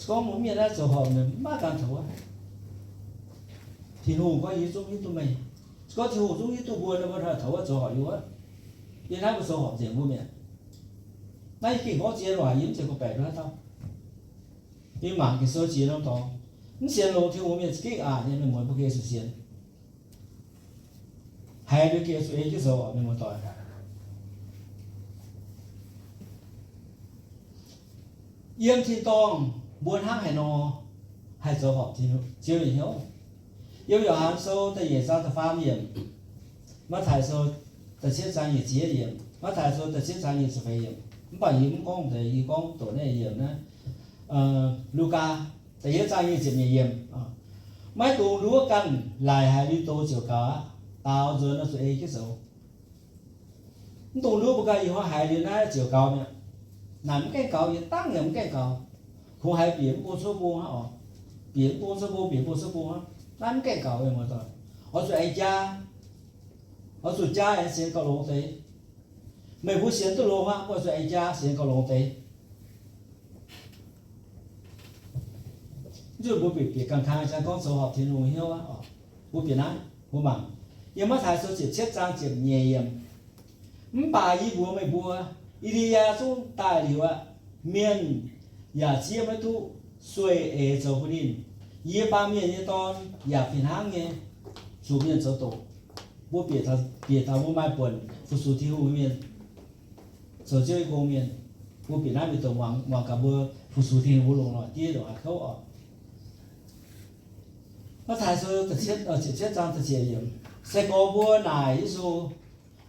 Gorngv mbuo mienh naaiv zoux horpc, mienh maiv ganh taux wuov. Tin-Hungh gorngv, yie zungv hiuv duqv meih. Se gorngv Tin-Hungh zungv hiuv duqv mbuo nor, mbuo haih taux wuov zoux horpc yiem wuov. Yiem naaiv mbuo zoux horpc nzengc mbuo mienh. Naaiv yie gengh gorngv zien waac, yie mv zeiz gorngv-baeqc nduov haaix dauh. Yie mangc Ging-Sou jiex norm dorngx, mv sienx longx Tin-Hungh mienh za'gengh aqc nyei, mienh muonz mbuo gengh zuqc sienx. Haiz liuz gengh zuqc ei jienv zoux, mienh muoz-doic. Yiem tin-dorngh mbuo hnangv haaix nor haih zoux horpc Ziouv nyei hnyouv? Yiem Yo^han Sou da'nyeic zaang da'faam yiemc, Matv^taai Sou da'cietv zaang nyic ziepc yietv yiemc, Matv^taai Sou da'cietv zaang nyic ziepc feix yiemc. Mv baac yie mv gorngv deix, yie gorngv doqc naaiv yiemc naaiv. Lugaa da'yietv zaang nyic ziepc nyeic yiemc. Maiv dungx nduov ganh laic haiz liuz doz ziouc gaux aqv. Daaux nzuonx nor zuqc ei jienv zoux. Mv dungx nduov mbuo ganh ih hnoi haiz liuz naaiv ziouc gaux mi'aqv. Naaic mv gaengh gaux, yietc dangv yaac mv gaengh gaux. Kungx haiz bieqc mv bung cuotv bung hnangv oc. Bieqc mv bung cuotv bung, bieqc mv bung cuotv bung hnangv. Naaiv mv gaengh gaux, mienh muoz-doic. Oix zuqc aengx jaa, oix zuqc jaa aengx sienx gauh longx deix. Meih mbuo sienx duqv longx aqv, mbuo zuqc aengx jaa sienx gauh longx deix. Nzunc mbuo bieqc, bieqc ganh kang jang gorngv zoux horpc Tin-Hungh hnyouv aqv oc. Mbuo bieqc naaiv, mbuo mangc yiem Matv^taai Sou ziepc cietv zaang ziepc nyeic yiemc. Mv baac yie mbuox meih mbuo, E^li^yaa zungv daaih liuz aqv. Mienh yaac zieqv maiv duqv sueih eix zoux bun ninh. Yie, Baamh Mienh nyei Dorn, yaac fih hnangv nyei zuqc mienh zoux doqc. Mbuo bieqc taux, bieqc taux mbuo maaih buonc fu-sux Tin-Hungh nyei mienh, zoux Ziouv nyei gong mienh. Mbuo bieqc naaiv mienh doqc muangx, muangx gaax mbuo fu-sux Tin-Hungh mbuo longc noic diev ndongc haaix kouv oc. Matv^taai Sou ziepc cietv zaang da'ziec yiemc. Se gorx mbuo naaic Yesu,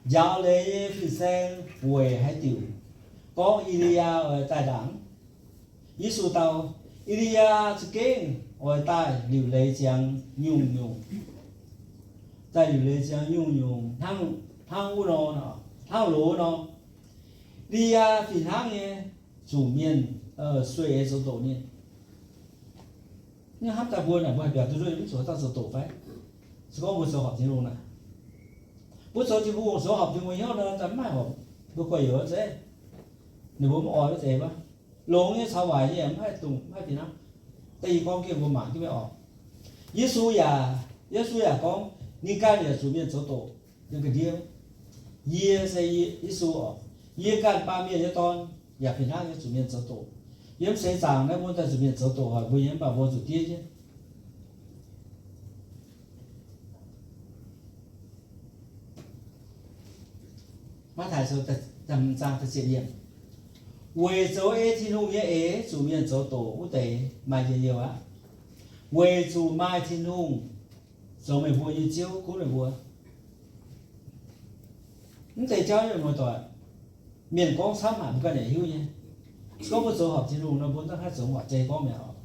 Njaaux leiz nyei fin-saeng weic haaix diuc gorngv E^li^yaa oix daaih ndaangc? Yesu dau, E^li^yaa za'gengh oix daaih liuc leiz ziangx nyungc-nyungc. Daaih liuc leiz ziangx nyungc-nyungc hnangv, hnangv wuov nor, hnangv loz nor. E^li^yaa fih hnangv nyei zuqc mienh sueih eix zoux doqc ninh. Hnamv daaih mbuo naaic, mbuo haih mbiaauc duqv nduov mv zuqc dauh zoux doqc fai? Se gorngv mbuo zoux horpc Tin-Hungh naaic, mbuo zoux Tin-Hungh, zoux horpc Tin-Hungh hnyouv nor, mv maaih horpc mbuo gorx-youz zeiv. Ninh mbuo mv oix wuov deix wuov. Longx nyei caux waaic nyei mv haih dungx, mv haih fih hnangv. Da'nyeic gorngv jienv mbuo mangc jienv mingh oc. Yesu yaac, Yesu yaac gorngv ninh ganh yaac zuqc mienh zoux doqc. Yie se Yesu oc. Yie ganh, Baamh Mienh nyei Dorn, yaac fih hnangv nyei zuqc mienh zoux doqc. Yiem seix zaangc naaiv mbuo daaih zuqc mienh zoux doqc hoic mbuo nyei, mv baac mbuo zuqc diev jienv. Matv^taai Sou zaang da'ziepc yiemc. Weic zoux ei Tin-Hungh nyei eix zuqc mienh zoux doqc wuov deix maaih njien-youh aqv. Weic zuqc maaih Tin-Hungh zoux meih mbuo nyei Ziouv gunv meih mbuo. Mv deix jauv nyei muoz-doic, mienh gorngv camv haic mbuo ganh yaac hiuv nyei. Se gorngv mbuo zoux horpc Tin-Hungh nor, mbuo daaih haih zoux horpc zei gorngv mi'aqv oc.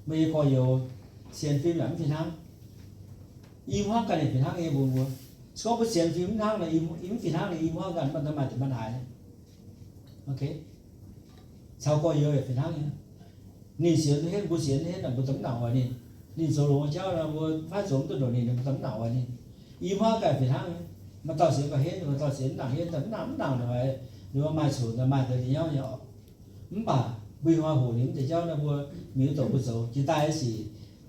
Meih nyei gorx-youz sienx fim yaac mv fih hnangv. I hmuangv ganh yaac fih hnangv nyei mbuox mbuo. Se gorngv mbuo sienx fim mv hnangv nor, i mv fih hnangv nyei, i hmuangv ganh mv baac maaih deix maiv haaix. Caux gorx-youz yaac fih hnangv nyei. Ninh sienx duqv henv, mbuo sienx duqv henv, mbuo daaih mv nangc oix ninh. Ninh zoux longx nyei jauv nor, mbuo maiv zoux mv duqv ndongc ninh, mbuo daaih mv nangc oix ninh. I hmuangv ganh fih hnangv nyei. Maaih dauh sienx gauh henv, maaih dauh sienx mv nangc henv, mv nangc, mv nangc ninh maaih cunx, maaih deix nyauv nyei oc. Mv baac mbuo hnoi hoqc liuz mv deix jauv naaiv mbuo mingh wuov douc mbuo zoux jiex daaih sic,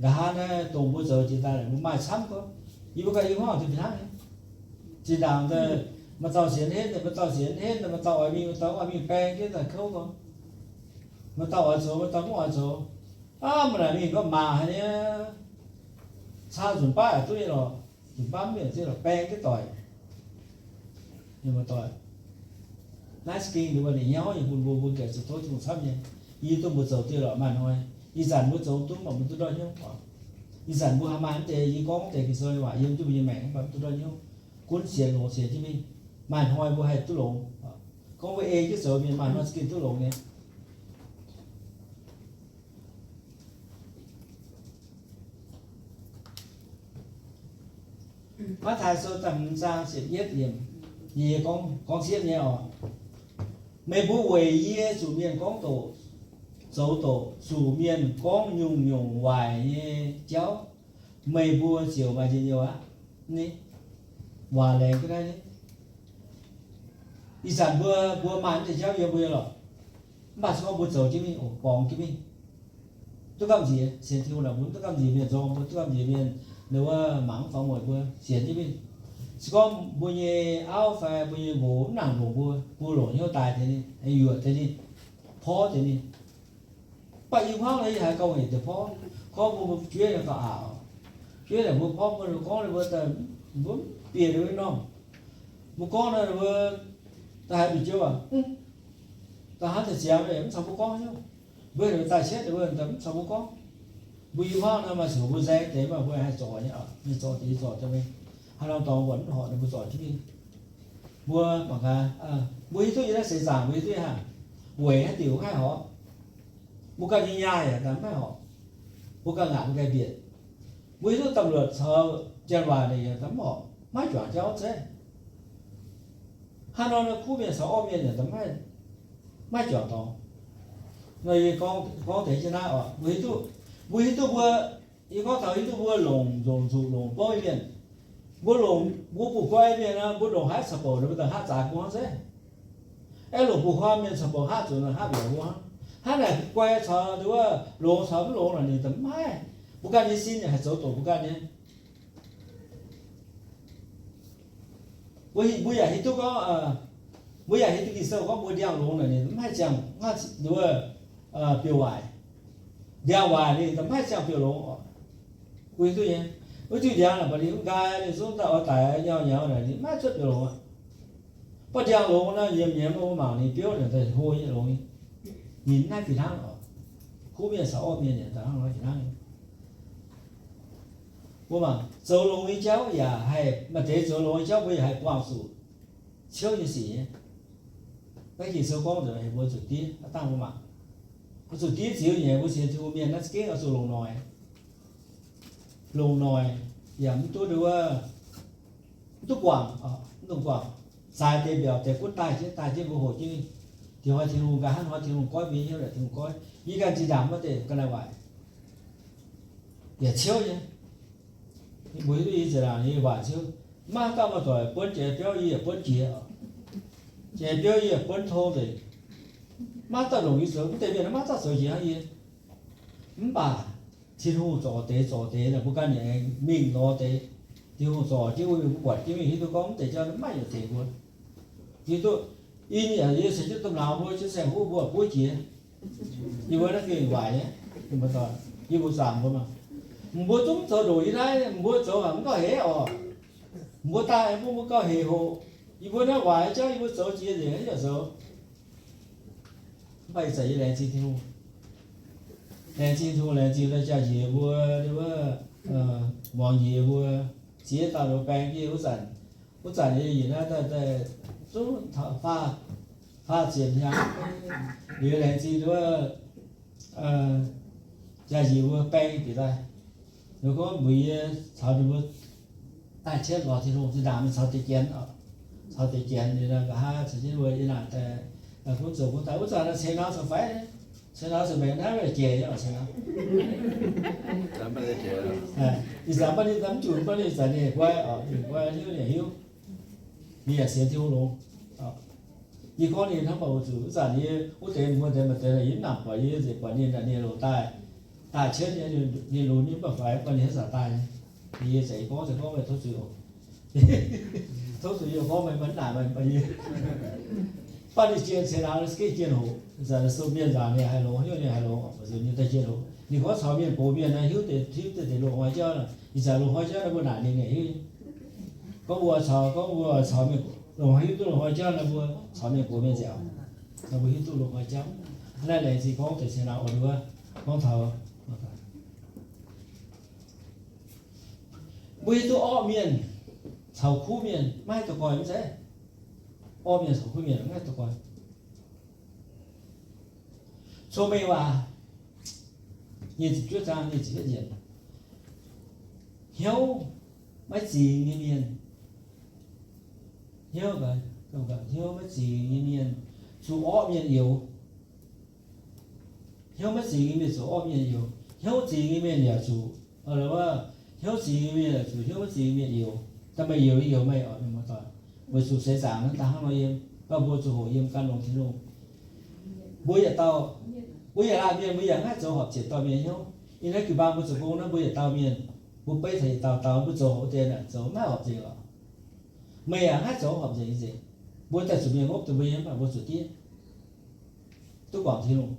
nqa'haav naaiv dongh mbuo zoux jiex daaih mbuo maaih camv gorngv. Yie mbuo ganh i hmuangv fih hnangv nyei. Zinh ndaangc maaih dauh sienx henv, maaih dauh sienx henv, maaih dauh oix mingh, maaih dauh mv oix mingh, baeng jienv daaih kouv gorngv. Maaih dauh oix zoux, maaih dauh mv oix zoux. Aav, mv naaic mingh gorngv mangc haic nyei, caa nzunc baav yaac duqv nyei lorqc, nzunc baav mv baac duqv lorqc, baeng jienv doic. Mienh muoz-doic, naaiv za'gengh ninh mbuo nyei hnyouv nyei bun mbuo, mbuo gengh zuqc tov Tin-Hungh camv nyei. Yie duqv mbuo zoux dieh lorqc maaih hnoi. Ih zanc mbuo zoux duqv mv baac mbuo duqv ndortv hnyouv oc. Ih zanc mbuo haih maaih mv deix, yie gorngv deix Ging-Sou nyei waac yiem jienv mbuo nyei maengc mv baac mv duqv ndortv hnyouv. Gunv sienx longx sienx jienv mingh, maaih hnoi mbuo haih duqv longx. Gorngv mbuo ei jienv zoux mienh maaih hnoi za'gengh duqv longx nyei. Matv^taai Sou da'hmz zaang ziepc yietv yiemc, yie gorngv, gorngv siepv nyei oc. Meih mbuo weic yie zuqc mienh gorngv doqc, zoux doqc, zuqc mienh gorngv nyungc-nyungc waaic nyei jauv, meih mbuo ziouc maaih njien-youh aqv. Ni, waac laengz jienv naaiv ni. Ih zanc mbuo, mbuo maaih mv deix jauv yiem mbuo nyei lorqc. Mv baac se gorngv mbuo zoux jienv mingh oc, borngz jienv mingh. duqv gamh nziex. Sienx Tin-Hungh naaic mbuo mv duqv gamh nziex mienh nzorng, mbuo duqv gamh nziex mienh, ninh wuov mangc mv faaux mueic mbuo sienx jienv mingh. Se gorngv mbuo nyei auv fai mbuo nyei nqox mv nangc longc mbuo, mbuo longc hnyouv daaih deix ninh, yuoqc deix ninh, porv deix ninh. Mv baac i hmuangv nor yie haiz gauh hec deix porv, gorngv mbuo, mbuo jueiv naaic gauh aqc. Jueiv naaic mbuo porv mbuo gorngv ninh mbuo, mbuo mv bieqc ninh mbuo norm. Mbuo gorngv nor ninh mbuo da'haiz mbu'ziex waac, da'hnangv da'ziangx mv caux mbuo gorngv hnyouv. Mbuo heuc daaih cietv ninh mbuo mv caux mbuo gorngv. Mbuo i hmuangv nor maaih ziangh hoc mbuo nzaeng deix, maaih mbuo haih zorc nyei, mingh zorc deix, zorc deix mingh. Haaix norm dorngx mbuo mv horpc ninh mbuo zorc jienv mingh. Mbuo mangc gaax, mbuo hiuv duqv yie naaiv seix zaangc, mbuo hiuv duqv haic, weic haaix diuc mv haih horpc. Mbuo ganh nyei nyaah yaac mv haih horpc. Mbuo ganh ngaatc mbuo ganh mbietc. Mbuo hiuv duqv domh luoqc caux janx-waaic ninh yaac mv horpc, maiv juangc jauv zeiv. Hnangv nor, kuv mienh caux orqv mienh yaac maiv juangc dorngx. Nor yie gorngv deix jienv naaiv oc, mbuo hiuv duqv, mbuo hiuv duqv mbuo, yie gorngv taux hiuv duqv mbuo longc, longc nzuqc, longc bouv mienh. Mbuo longc, mbuo bungx guai mienh nor, mbuo ndongc haaix caux bouc ninh mbuo daaih haav zaaix mbuo hnangv zeiv. Aeqv, longc bungx huaam mienh caux bouc haav zuqc nor haav mbiaauc mbuo hnangv. Hnangv naaic guai caux nduov, longx caux mv longx naaic ninh daaih mv maaih. Mbuo ganh nyei sin yaac haih zoux doqc mbuo ganh nyei. Mbuo, mbuo yaac hiuv duqv gorngv, mbuo yaac hiuv duqv Ging-Sou gorngv mbuo ndiangx-longx naaic ninh mv haih ziangh nduov, biouv-waaic. Ndiangx-waaic ninh mv haih ziangh biouv-longx oc. Mbuo hiuv duqv nyei. Wuov diuh ndiangx naaic baac ninh mv nqaai, ninh zungv daaih oix daic nyau nyau naaic ninh mv haih cuotv biouv-longx aqv. Baac ndiangx-longx nor nyiemz nyiemz mbuo mangc ninh biouv naaic daaih hlo nyei longx nyei. Ninh mv haih fih hnangv oc. Kuv mienh caux orqv mienh yaac daaih hnangv nor fih hnangv nyei. Mbuo mangc zoux longx nyei jauv yaac haih, maaih deix zoux longx nyei jauv mbuo yaac haih buangh zuqc ciouv nyei sic nyei. Naaiv Ging-Sou gorngv nzengc heuc mbuo zuqc diev, aav dangh mbuo mangc. Mbuo zuqc diev ziux nyei, mbuo sienx Tin-Hungh mienh naaiv za'gengh oix zuqc longc noic. Longc noic yaac mv duqv nduov, mv duqv guangc, mv dungx guangc. Zaaix deix mbiaauc deix gunv daaih jienv, daaih jienv mbuo hoqc jienv mingh. Dingc hnoi Tin-Hungh nqa'haav hnoi Tin-Hungh goiv mbuo nyei hnyouv, Tin-Hungh goiv. Yie ganh zinh ndaangc maiv deix ga'naaiv waaic. Yaac ciouv nyei. Mbuo hiuv duqv yie zinh ndaangc yie waaic ciouv. Maiv dauh maaih doic buonv jiex biauv, yie yaac buonv jiex. Jiex biauv yie yaac buonv tong nzengc. Maiv dauh longc yie zoux, mv deix mienh maiv dauh zoux jiex hnangv yie. Mv baac Tin-Hungh zorc deix zorc deix naaic mbuo ganh yaac aengx mingh lorz deix. Tin-Hungh zorc jienv wuov mingh mbuo buatc jienv mingh hiuv duqv gorngv mv deix jauv maiv yietc deix mbuo. Hiuv duqv, yie yaac yie caux jienv domh nauz mbuo jienv saeng-huv mbuo buov jiex. Yie mbuo naaiv gengh waaic nyei, yie mbuo zaangc mbuo maah. Mbuo zungv zoux ndoqc yie naaiv, mbuo zoux mv gauh heix oc. Mbuo daaih mbuo mbuo gauh hec hoc. Yie mbuo naaiv waaic jauv yie mbuo zoux jiex nzengc yaac zoux. Mv baac ih zanc yie laengz zingh Tin-Hungh. Laengz zingh Tin-Hungh, laengz zingh jaa-njiec mbuo, muangx njiec mbuo, ziex dauh nduov baeng jienv wuov zanc, wuov zanc yie yiem naaiv daaih zungv faah, faah ziepc hnyangx. Liuz laengz zingh nduov jaa-njiec mbuo baeng bieqc daaih. Ninh gorngv mbuox yie caux ninh mbuo daaih cietv lorz Tin-Hungh zinh ndaangc mingh caux deix janx, caux deix janx liuz nqa'haav caux jienv mbuo yiem naaic daaih gunv zoux gunv daaih. Wuov zanc ceix naux caux faix, ceix naux caux maengx naaiv jiex nyei oc, ceix naux. Ih zanc mv baac ninh mv junc, mv baac ninh ih zanc ninh guai oc, ninh guai hiuv ninh hiuv. Ninh yaac sienx Tin-Hungh longx. Yie gorngv ninh hnangv baac oix zuqc wuov zanc yie wuov deix mbuo deix maaih deix yie mv nangc buatc, yie nzengc buatc ninh, ninh loz daaih, daaih cietv nyei, ninh lunx nyei mv baac faix, mv baac ninh haaix zanc daaih nyei. Yie za'gengh gorngv, za'gengh gorngv meih tov zuiz oc. Tov zuiz yie gorngv meih maiv naaic meih, mv baac yie, mv baac ninh jiex ceix naux gengh jiex hoc, ih zanc sou mienh nzaangc ninh haih longx, hnyouv ninh haih longx, zuqc ninh daaih jiex hoc. Ninh gorngv caux mienh gox mienh naaiv hiuv deix, hiuv deix loz-hnoi jauv, ih zanc loz-hnoi jauv naaiv mbuo naaic ninh, ninh hiuv. Gorngv mbuo caux, gorngv mbuo caux mienh, loz-hnoi hiuv duqv loz-hnoi jauv naaiv mbuo caux mienh gox mienh nziaauc, naaiv mbuo hiuv duqv loz-hnoi jauv. Naaiv laengz zingh gorngv deix ceix naux oix nduov gorngv taux mbuo hiuv duqv orqv mienh caux kuv mienh maiv haih daux goix mv zeiz. Orqv mienh caux kuv mienh maiv haih daux goix. Cong-Mengh Waac nyic ziepc juov zaang nyic ziepc yietv yiemc, hnyouv maiv zingx nyei mienh, hnyouv, hnyouv maiv zingx nyei mienh zuqc orqv mienh youx. Hnyouv maiv zingx nyei mienh zuqc orqv mienh youx. Hnyouv zingx nyei mienh yaac zuqc, hnyouv zingx nyei mienh yaac zuqc hnyouv maiv zingx nyei mienh youx. Daaih meih youx, yie youx meih oc, mienh muoz-doic. Weic zuqc seix zaangc naaiv daaih hnangv nor yiem, mv baac mbuo zuqc hoqc yiem gan longx Tin-Hungh. Mbuo yietc dauh Mbuo yaac laanh mienh, mbuo yaac maiv haih zoux horpc ziec dorh mienh hnyouv. Ih hnoi jiu-baang mbuo zoux gong naaiv, mbuo yietc dauh mienh, mbuo beiv taux yietc dauh dauh, mbuo zoux hoc deix naaic zoux maiv horpc nzengc lorqc. Meih yaac maiv haih zoux horpc nzengc nzengc. Mbuo daaih zuqc mienh ngopv deix mbuo nyei, mv baac mbuo zuqc diev, duqv guangc Tin-Hungh.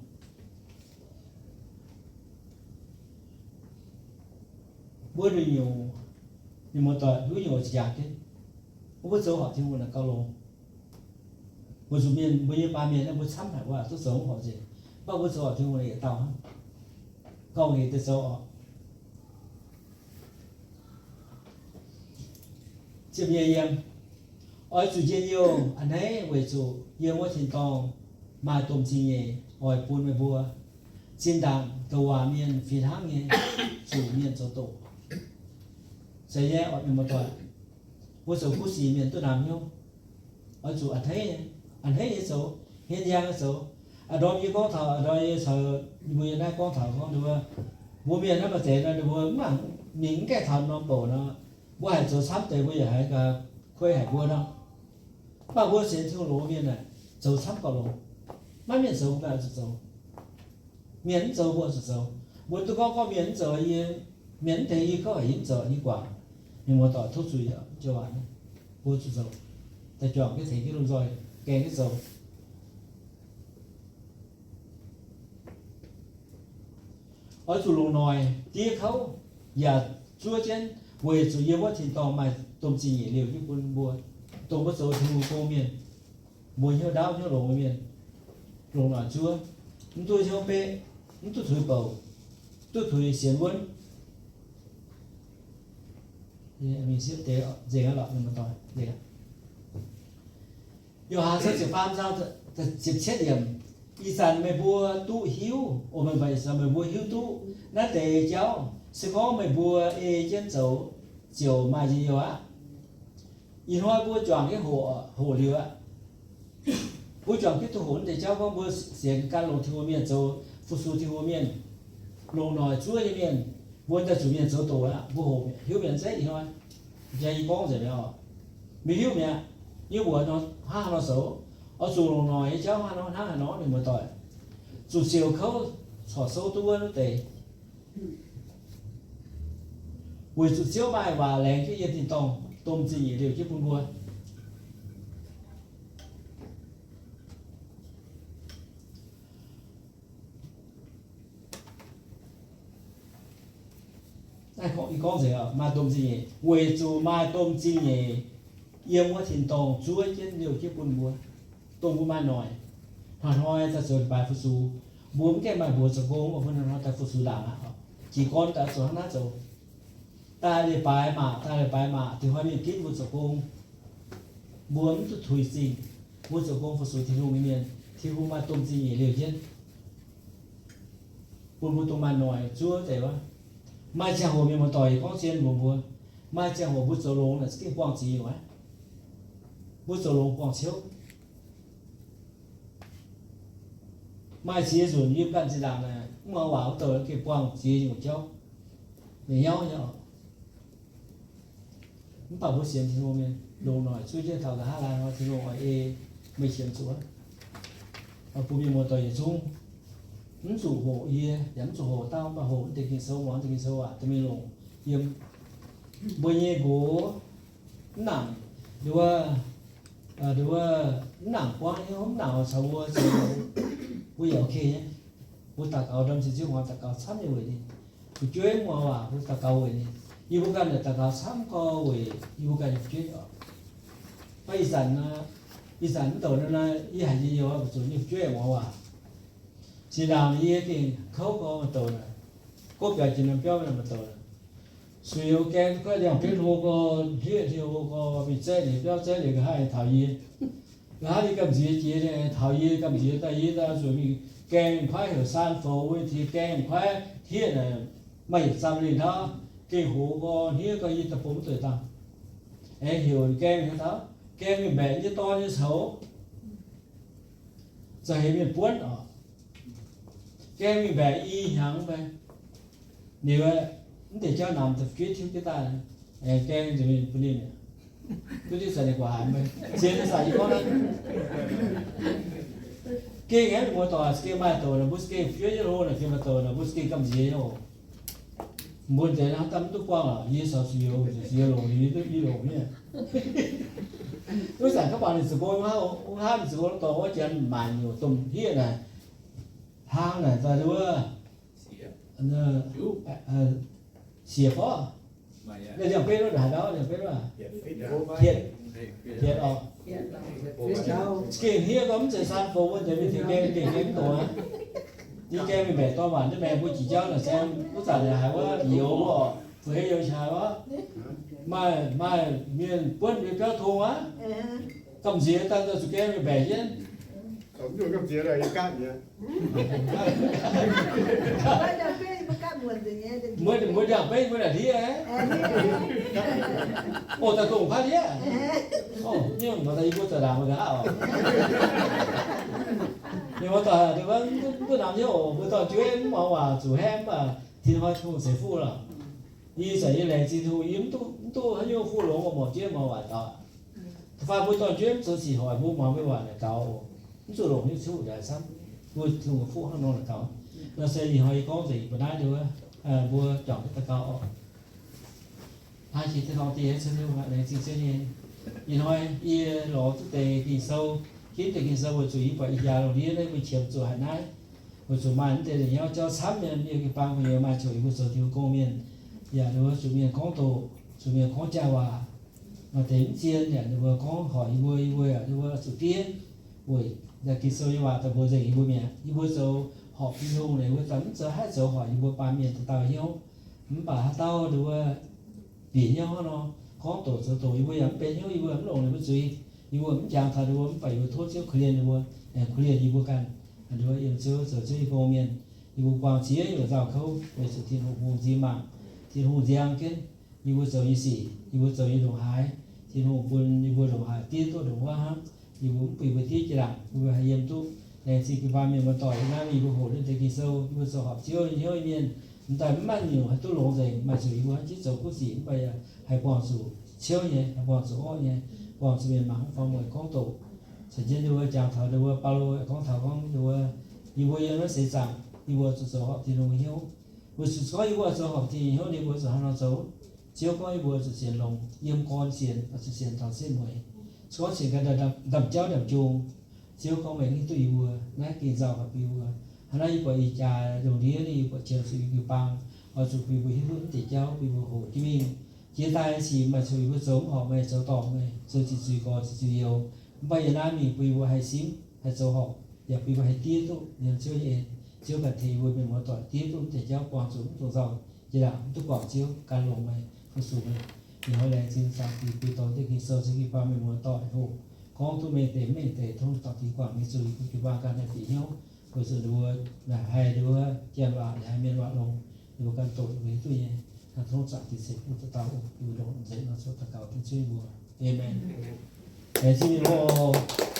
Mbuo nduqc nyungc, mienh muoz-doic, nduqc nyungc oix jangx jienv, mbuo zoux horpc Tin-Hungh naaic gauh longx. Mbuo zuqc mienh, mbuo nyei baamh mienh naaiv, mbuo camv haic, mbuo duqv zoux horpc nzengc. Mv baac mbuo zoux horpc Tin-Hungh naaic yietc dauh hnangv, gauh hec deix zoux oc. Ziepc nyeic yiem, oix zuqc njien-youh a'hneiv weic zuqc yiem wuov tin-dorngh maaih domh zingh nyeic oix bun meih mbuo. Zinh ndaangc douc waac mienh fih hnangv nyei zuqc mienh zoux doqc. Zeiz nyei oc, mienh muoz-doic. Mbuo zoux kuv sic mienh duqv namx hnyouv, oix zuqc a'hneiv, a'hneiv nyei zoux, hmien yangh nyei zoux. A'ndorm yie gorngv taux, a'ndorm yie caux mbuo yiem naaiv gorngv taux gorngv nduov, mbuo mienh naaiv maaih deix nor, ninh mbuo mv mangc mingh mv gaengh taux norm bouc nor, mbuo haih zoux camv deix, mbuo yaac haiz gaax kuei haic mbuo nor. Mv baac mbuo sienx Tin-Hungh longx mienh aah, zoux camv gauh longx. Maiv mienh zoux mbuo ganh zuqc zoux. Mienh mv zoux mbuo zuqc zoux. Mbuo duqv gorngv gorngv mienh mv zoux yie, mienh mv tengx yie kouv haic, yie mv zoux, yie guangc. Mienh muoz-doic, tov zuiz oc, joux waac naaiv mbuo zuqc zoux. Daaih juangc jienv tengx jienv lomh nzoih gaeng jienv zoux. Oix zuqc longc noic diev kouv yaac zuov jienv, weic zuqc yiem wuov tin-dorngh maaih domh zingh nyeic liouh jienv bun mbuo, dongh mbuo zoux Tin-Hungh gong mienh, mbuo hnyouv ndaauv hnyouv longx mienh, longc noic zuov, mv duqv hnyouv beqv, mv duqv tuix bouc, duqv tuix sienx wuonv. Mingh siepv deix nzengc aqv lorqc, mienh muoz-doic, nzengc aqv. Yo^han Sou ziepc faam zaang ziepc cietv yiemc, ih zanc meih mbuo duqv hiuv, o, meih mbuo, meih mbuo hiuv duqv naaiv deix jauv, se gorngv meih mbuo ei jienv zoux, ziouc maaih njien-youh aqv. Ih hnoi mbuo juangc jienv hoqc, hoqc liuz aqv. Mbuo juangc jienv duqv hoqc naaiv deix jauv gorngv mbuo sienx gan longx Tin-Hungh mienh, zoux fu-sux Tin-Hungh mienh, longc noic zuov nyei mienh, mbuo daaih zuqc mienh zoux doqc aqv. Mbuo hoqc hiuv mienh zeiv ih hnoi, yie gorngv nzengc mi'aqv oc. Mingh hiuv mi'aqv. Yie mbuox hnangv haaix nor zoux, oix zuqc longc noic nyei jauv hnangv haaix nor, mienh muoz-doic, zuqc siouc kouv corc souv duqv wuov deix. Weic zuqc Ziouv maaih waac laengz jienv yiem tin-dorngh domh zingh nyeic liouh jienv bun mbuo. Naaiv gorngv, ih gorngv nzengc, maaih domh zingh nyeic, weic zuqc maaih domh zingh nyeic yiem wuov tin-dorngh zuov jienv liouh jienv bun mbuo, dongh mbuo maaih noic. Hnoi-hnoi daaih zoux leiz-baaix fu-sux, mbuo mv gaengh maaih mbuox zoux gong, mbuo hnoi-hnoi daaih fu-sux ndaangc aqv. Jiez gorn daaih zoux hnangv naaiv zoux. Daaih leiz-baaix maac, daaih leiz-baaix maac, dingc hnoi mingh ginv mbuo zoux gong. Mbuo mv duqv tuix zingh, mbuo zoux gong fu-sux Tin-Hungh nyei mienh, Tin-Hungh maaih domh zingh nyeic liouh jienv bun mbuo dongh maaih noic zuov deix wuov. Maaih ziangh hoc mienh muoz-doic gorngv zien mbuox mbuo, maaih ziangh hoc mbuo zoux longx naaic za'gengh buangh ziex nyungc aqv. Mbuo zoux longx buangh ciouv. Maaih ziex nzunc yiem ganh zinh ndaangc naaic, mv muangx waac wuov douh gengh buangh ziex nyungc jauv, nyei nyauv nyei oc. Mv baac mbuo sienx Tin-Hungh mienh, longc noic zuov jienv taux nqa'haav laai hnoi Tin-Hungh oix ei meih qiemx zuqc, bun mienh muoz-doic yietc zungv mv zuqc hoqc yie, yaac mv zuqc hoqc dauh, mv baac hoqc naaiv deix Ging-Sou, muangx naaiv deix Ging-Sou waac, dorh mingh longc yiem mbuo nyei nqox, mv nangc, nduov, nduov, mv nangc buangv hnyouv, mv nangc caux mbuo zoux, mbuo yaac ok nyei. Mbuo daux gaux ndorm zinh Ziouv hmuangx daux gaux camv nyei weic ninh. Fu'jueiv muangx waac mbuo daux gaux weic ninh. Yie mbuo ganh yaac daux gaux camv gorx weic yie mbuo ganh nyei fu'jueiv oc. Mv baac ih zanc, ih zanc mv douc naaiv, yie haiz njien-youh oix zuqc ninh fu'jueiv muangx waac. Zinh ndaangc yie gengh kouv gorx maaih douc naaic, gorngv biaux jiex norm biauv maaih douc naaic, suix gaeng gorx ndiangx-bienv hlo gorx, hlieqv hlo gorx, mingh zaeqv liuz biauv, zaeqv liuz nqa'haav aengx taux yie. Nqa'haav ninh gamh nziex jiex, ninh aengx taux yie, gamh nziex daaih yie daaih zuqc mingh gaeng kuaaiv heuc saan foux, wuov tiex gaeng kuaaiv hlieqv naaic, maaih yietc zaamh lingh hnangv, gengh hoz gorx hniev gorx, yie daaih bun mv duqv dangh. Aengx heuc gaeng hnangv taux, gaeng mingh mbaeqc nyei dorn nyei coux, za'gengh mienh buonv oc. Gaeng mingh mbaeqc i hnyangx mv bei, liuz mv deix jauv namx daaih fu'jueiv tiuv jienv daaih, aengx gaeng nzengc mingh bun ninh mi'aqv. Duqv diuv zanc ninh guaax haic mv bei, zien nyei zanc yie gorngv naaiv. Gengh aeqv, mienh muoz-doic, za'gengh maaih douc naaic mbuo za'gengh fiev jienv hlo naaic, fiev maaih douc naaic mbuo za'gengh gamh nziex nyei oc. Mbuo deix naaiv daaih mv duqv buangh aqv, yie caux zuqc youz, zuqc youz longc, yie duqv yie longc nyei. Wuov zanc kaav baac ninh zuqc go hnangv, wuov hnangv ninh zuqc go dorngx wuov janx maanc nyungc domh hiev naaic, hlang naaic daaih wuov, siec fov. Naaiv ndiangx-benv wuov haaix dauh, ndiangx-benv wuov? Pietv, pietv oc. Za'gengh hniev gorngv mv zeiz san fou wuov deix mingh tengx gaeng, tengx gaeng mv dongz aqv. Yie gaeng mingh mbaeqc dorn waanc nyei maengx mbuo jiex jauv naaic, se wuov zanc naaic haiz wuov youz oc, fu'jueiv youz qaqv wuov, maaih, maaih mienh buonv nyei biauv tong aqv. Gamh nziex daaih zuqc gaeng mingh mbaeqc jienv. Mbuo, mbuo ndiangx-benv mbuo naaic ndiev. Oc, daaih dongh kuaaiv ndiev. Oc, nyungc nor daaih yie mbuo zoux ndaangc mbuo nqa'haav oc. Mienh muoz-doic, mv duqv namx hnyouv oc, mbuo dorn-jueiv mv muangx waac zuqc haeqv mv baac tin-hoi Tin-Hungh ceix fuqv lorqc. Yie zanc yie laengz zingh Tin-Hungh, yie mv duqv, mv duqv haaix nyungc fuqv longx oc, morc jienv muangx waac daux. Da'faanh mbuo dorn-jueiv mv zoux sic hoic mbuo muangx mbuo waac naaic daux oc, mv zuqc longc nyei cuqv yaac camv. Mbuo Tin-Hungh fuqv hnangv nor naaic daux. Nor se ih hnoi yie gorngv nzengc mbuo naaiv nduov, mbuo juangc jienv daux gaux oc. Hnangv jiex tin-dorngh diex cun Tin-Hungh laengz zingh Ziouv nyei. Ih hnoi yie lorz duqv deix Ging-Sou, ginv deix Ging-Sou weic zuqc yie buatc ih jaax lungh ndiev naaiv mbuo qiemx zuqc haic naaiv, weic zuqc maaih mv deix nyauv jauv camv mienh, yie jiu-baang gu'nyuoz maaih zoqc yie mbuo zoux Tin-Hungh gong mienh, yaac ninh mbuo zuqc mienh gorngv doqc, zuqc mienh gorngv jaa waac. Maaih deix mv zien yaac ninh mbuo gorngv horpc yie mbuo, yie mbuo yaac ninh mbuo zuqc diev weic Ging-Sou nyei waac daaih mbuox nzengc yie mbuo mi'aqv. Yie mbuo zoux horpc Tin-Hungh naaic, yie mbuo za'gengh mv zoux haaix zoux horpc yie mbuo baamh mienh dauh dauh hnyouv. Mv baac haaix dauh ninh mbuo bieqc hnyouv hnangv nor, gorngv doqc zoux doqc, yie mbuo yaac mv benx hnyouv, yie mbuo mv longc ninh mbuo zuiz. Yie mbuo mv jangx taux ninh mbuo, mv baac yie mbuo tov Ziouv korv-lienh ninh mbuo, aengx korv-lienh yie mbuo ganh. Ninh mbuo yiem Ziouv zoux Ziouv nyei gong mienh, yie mbuo buangh ziex nyungc nzauh kouv weic zuqc Tin-Hungh bungx nziex mangc, Tin-Hungh nziang jienv yie mbuo zoux nyei sic, yie mbuo zoux nyei ndongc haaix. Tin-Hungh bun yie mbuo ndongc haaix diev duqv ndongc wuov hnangv. Yie mbuo mv bun yie mbuo diev jiex laangc, yie mbuo haih yiem duqv. Laengz zingh jiu-baang mienh muoz-doic yiem naaiv, yie mbuo hoqc ninh deix Ging-Sou, yie mbuo zoux horpc Ziouv nyei hnyouv nyei mienh, m'daaih mv maaih nyungc haih duqv longx nzengc. Maaih zuqc yie mbuo hnangv jienv zoux kuv sic, mv baac yaac haih buangh zuqc ciouv nyei, haih buangh zuqc orqv nyei, buangh zuqc mienh mangc mv faaux mueic gorngv doqc. Caux jienv ninh mbuo jangx taux ninh mbuo Baulo gorngv taux gorngv ninh mbuo, yie mbuo yiem naaiv seix zaangc yie mbuo zuqc zoux horpc Tin-Hungh nyei hnyouv. Weic zuqc gorngv yie mbuo zoux horpc Tin-Hungh nyei hnyouv, ninh mbuo zuqc hnangv nor zoux. Ziouv gorngv yie mbuo zuqc sienx longx, yiem gorn sienx, zuqc sienx taux setv mueiz. Zuqc gorngv sienx ganh ndaamv-jauv ndaamv-jung, Ziouv gorngv meih mv hiuv duqv yie mbuo, naaiv gengh nzauh haic bun yie mbuo. Hnangv naaiv yie buatc ih jaax lungh ndiev ninh, yie buatc qiemx zuqc yie jiu-baang, oix zuqc bun yie mbuo hiuv duqv mv deix jauv, bun yie mbuo hoqc jienv mingh. Jiex daaih sic maaih zuqc yie mbuo zoux mv horpc, maaih zoux dorngc, maaih zoux ziqc zuiz gorx, ziqc zuiz youz. Mv baac yie naaiv mingh bun yie mbuo haih simv, haih zoux horpc, yaac bun yie mbuo haih diev duqv yiem Ziouv nyei en. Ziouv ganh tengx yie mbuo mienh muoz-doic diev duqv mv deix jauv, buangh zuqc mv dongh nzauh jiex laangc, mv duqv guangc Ziouv, gan longx meih, fu-sux meih. Ih hnoi laengz zingh Zaangc Diex bun dorh deix Ging-Sou caux jiu-baang mienh muoz-doic hoqc, gorngv duqv mengh deix mv mengh deix, tov Zaangc Diex guangc meih zuiz, jiu-baang gan haih bieqc hnyouv. Weic zuqc ninh mbuo naaic haih, ninh mbuo janx waac, ninh haih mienh waac longx, ninh mbuo gan doqc ninh mbuo hiuv duqv nyei. Tov Zaangc Diex ceix fuqv dauh dauh, bun ndongc nzengc nor, coqv daux gaux dengv Ziouv mbuo. Aamen. Laengz zingh mienh muoz.